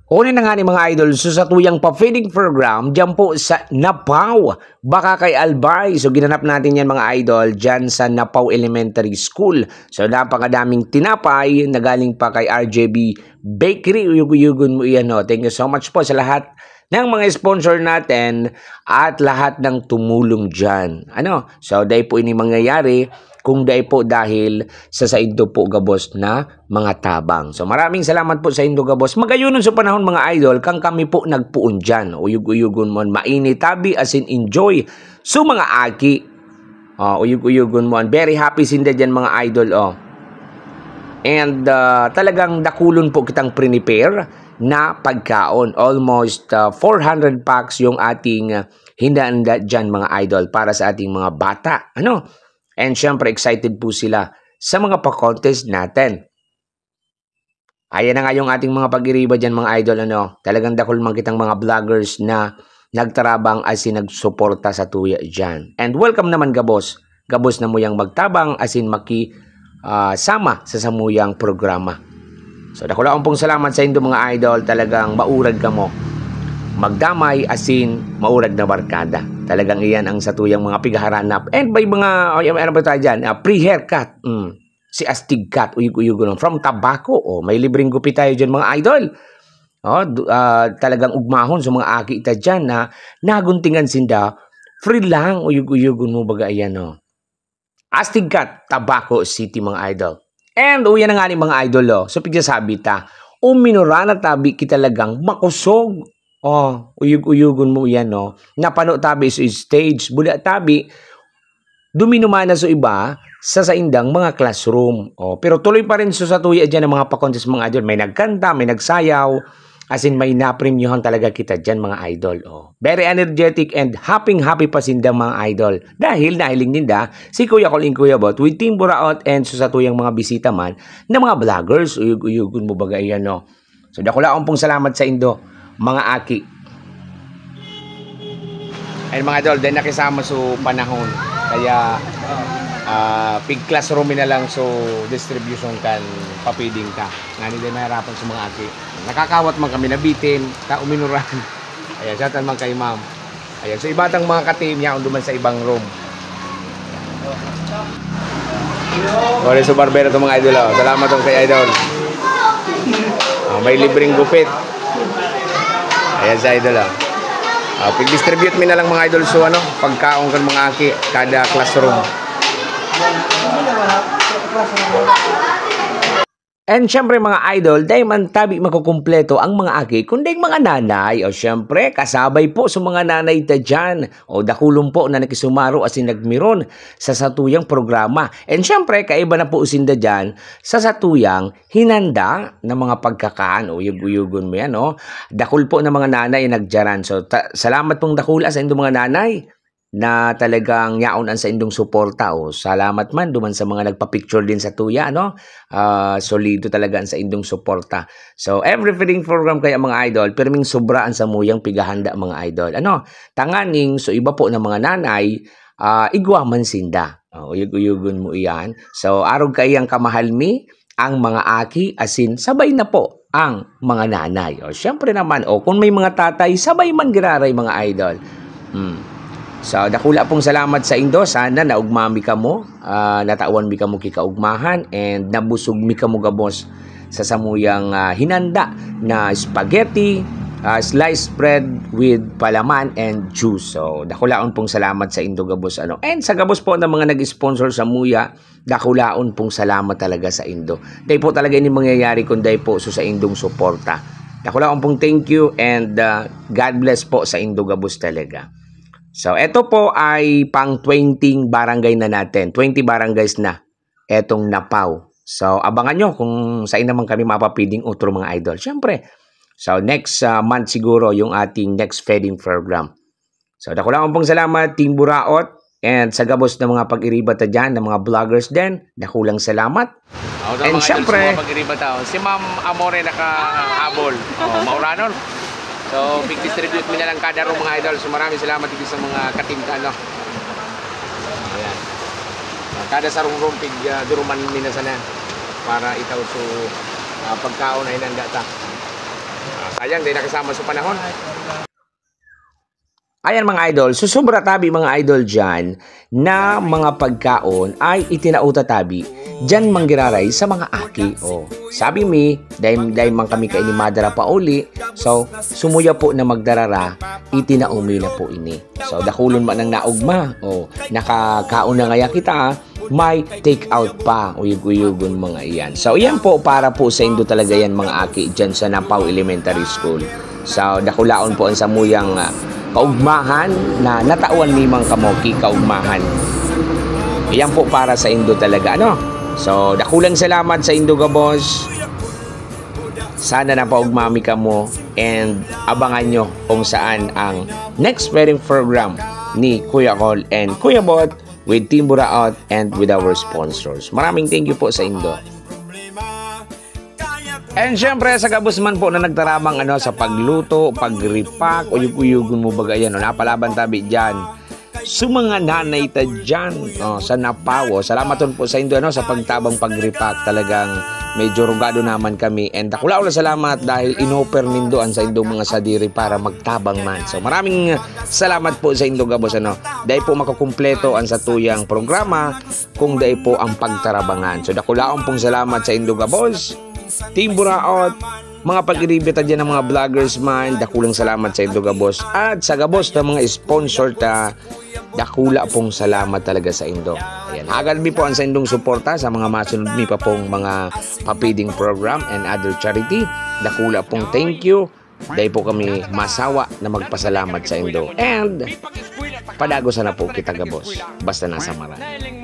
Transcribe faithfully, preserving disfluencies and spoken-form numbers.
Una na nga ni mga idol, so sa tuyang pa-feeding program, dyan po sa Napaw, Bacacay, Albay. So ginanap natin yan mga idol, dyan sa Napaw Elementary School. So napakadaming tinapay na galing pa kay R J B Bakery. Uyug-uyugon mo iyan, no? Thank you so much po sa lahat ng mga sponsor natin at lahat ng tumulong dyan. Ano? So dahil po ini mangyayari, kung dai po dahil sa saindo po gabos na mga tabang. So maraming salamat po saindo gabos. Magayunon sa panahon mga idol, kang kami po nagpoon dyan. Uyog-uyogon mo, mainit tabi, as in enjoy. So mga aki, oh, uyog-uyogon mo, very happy sinda dyan mga idol. Oh. And uh, talagang dakulon po kitang prepare na pagkaon. Almost uh, four hundred packs yung ating uh, hinanda dyan mga idol para sa ating mga bata. Ano? And syempre, excited po sila sa mga pa-contest natin. Ayan na nga yung ating mga pag-iriba dyan mga idol. Ano? Talagang dakul man kitang mga vloggers na nagtarabang as in nagsuporta sa tuya dyan. And welcome naman gabos. Gabos na mo yang magtabang as in maki ah, sama sa samuyang programa. So dakulaon pong salamat sa indo mga idol, talagang maurag kamo magdamay asin maurag na barkada. Talagang iyan ang satuyang mga pigaharanap. And may mga, oh, ano ba tayo dyan? Ah, free haircut. Mm. Si Astig Cut, uyog-uyogon from Tabaco. Oh, may libreng gupit tayo dyan mga idol. Oh, du- ah, talagang ugmahon sa mga aki ta dyan na naguntingan sinda. Free lang, uyog-uyogon mo baga iyan. Oh. Astig Cut, Tabaco City mga idol. And uyan na nga ni mga idol, oh. So pigsasabi ta, uminura na tabi kita lagang makusog. Oh, uyog-uyogon mo yan, no? Napano tabi sa stage, bula tabi, duminuman na so iba sa saindang mga classroom. Oh, pero tuloy pa rin so sa tuya dyan ang mga pa-contest mga idol. May nagkanta, may nagsayaw. As in, may napremyohan talaga kita dyan, mga idol. Oh. Very energetic and happy-happy pa sinda, mga idol. Dahil nahiling ninda si Kuya Col and Kuya Bot with Team Buraot and sa satuyang mga bisita man na mga vloggers. Uyog-uyogon mo baga iyan, no? So, dakulaon pong salamat sa indo, mga aki. And mga idol, dahil nakisama so panahon. Kaya, ah, pig classroom na lang so distribution kan papiding ka. Ngani dahil mahirapan sa mga aki. Nakakawat man kami, nabitin, ta uminuran. Ayan, shout out man kay ma'am. Ayan, so iba tang mga ka-team, yaon duman sa ibang room. Wala sa barbero to mga idol, oh. Salamat tong kay idol. Oh, may libreng gupit. Ayan sa idol, oh. Oh, pag-distribute mi na lang mga idol so ano, pagkaon kan mga aki kada classroom. And syempre mga idol, dahil man tabi makukumpleto ang mga aki, kundi ang mga nanay. O syempre, kasabay po sa mga nanay ta dyan. O dakulon po na nakisumaro asin nagmiron sa satuyang programa. And syempre, kaiba na po sinda dyan sa satuyang hinanda na mga pagkakaan. O uyog-uyogon mo yan, no? Dakul po na mga nanay ang nagdyaran. So, ta- salamat pong dakula sa indo mga nanay na talagang yaon ang saindong suporta. O, salamat man duman sa mga nagpa-picture din sa tuya, ano? Ah, solido talaga ang saindong suporta. So, every feeding program kaya, mga idol, pirming sobra ang samuyang pigahanda, mga idol. Ano? Tanganing, so iba po ng mga nanay, ah, igwa man sinda. Oh, uyog-uyogon mo iyan. So, arog kaiyang kamahal mi, ang mga aki, asin sabay na po ang mga nanay. O, syempre naman, o, kung may mga tatay, sabay man giraray, mga idol. Hmm. So, dakula pong salamat sa indo. Sana naugma mi kamo, ah, natawan mi kamo kikaugmahan, and nabusog mi kamo gabos sa samuyang, ah, hinanda na spaghetti, ah, sliced bread with palaman and juice. So, dakulaon pong salamat sa indo gabos, ano. And sa gabos po ng mga nag-sponsor sa muya, dakulaon pong salamat talaga sa indo. Dahil po talaga ini mangyayari kung dahil po so sa indong suporta. Dakulaon pong thank you and, ah, God bless po sa indo gabos talaga. So, eto po ay pang twenty barangay na natin. Twenty barangays na etong Napaw. So, abangan nyo kung saan naman kami mapapiding utro, mga idol. Siyempre, so next, ah, month siguro yung ating next feeding program. So, dakulaon pong salamat, Team Buraot, and sa gabos ng mga pag-iriba ta dyan, ng mga vloggers din, dakulang salamat. Ako sa And mga idol, syempre, sa mga pag-iriba tao. Si Ma'am Amore nakahabol. Oh, mauranon. So, pig-distribute mi na lang kada room, mga idol. So, maraming salamat dito sa mga katim ka, no? Ayan. Ah, kada sa room, room, pig, ah, duruman mi na sana para itaw so, ah, pagkaon ay nanda ta. Ah, Sayang, di nakasama sa panahon. Ayan, mga idol, susubra tabi, mga idol, dyan na mga pagkaon ay itinao ta tabi dyan manggiraray sa mga aki. Oh, sabi mi, dahil, dahil man kami kaini madara pauli, so sumuya po na magdarara, itinao mi na po ini. So dakulon man ang naugma. Oh, nakakaon na ngaya kita, may take out pa, uyog-uyogon mga iyan. So, iyan po, para po sa indo talaga yan, mga aki, dyan sa Napaw Elementary School. So, dakulaon po ang samuyang ah, kaugmahan na natawan mi man kamo ki kaugmahan. Iyan po para sa indo talaga, ano? So, dakulang salamat sa indo gabos. Sana napaugma mi kamo and abangan nyo kung saan ang next wedding program ni Kuya Col and Kuya Bot with Team Buraot and with our sponsors. Maraming thank you po sa indo. And syempre, sa gabos man po na nagtarabang ano, sa pagluto, pag-repack, uyog-uyogon mo baga yan, no? Napalaban tabi dyan. Sa mga nanay ta dyan, oh, sa Napaw, oh, salamat po sa indo, ano, sa pagtabang pag-repack. Talagang medyo rugado naman kami. And dakula-dakula salamat dahil inoper nindo ang sa indong mga sadiri para magtabang man. So maraming salamat po sa indo gabos, ano. Dahil po makukumpleto ang satuyang programa kung dai po ang pagtarabangan. So dakulaon pong salamat sa indo gabos, Team Buraot, mga pag-iribita dyan ng mga vloggers man, dakulang salamat sa indo gabos. At sa gabos ng mga sponsor ta, dakula pong salamat talaga sa indo. Ayan, hagad mi po ang sa indong suporta sa mga masunod mi pa pong mga papiding program and other charity. Dakula pong thank you. Dai po kami masawa na magpasalamat sa indo. And padagosan na po kita gabos. Basta nasa Maray.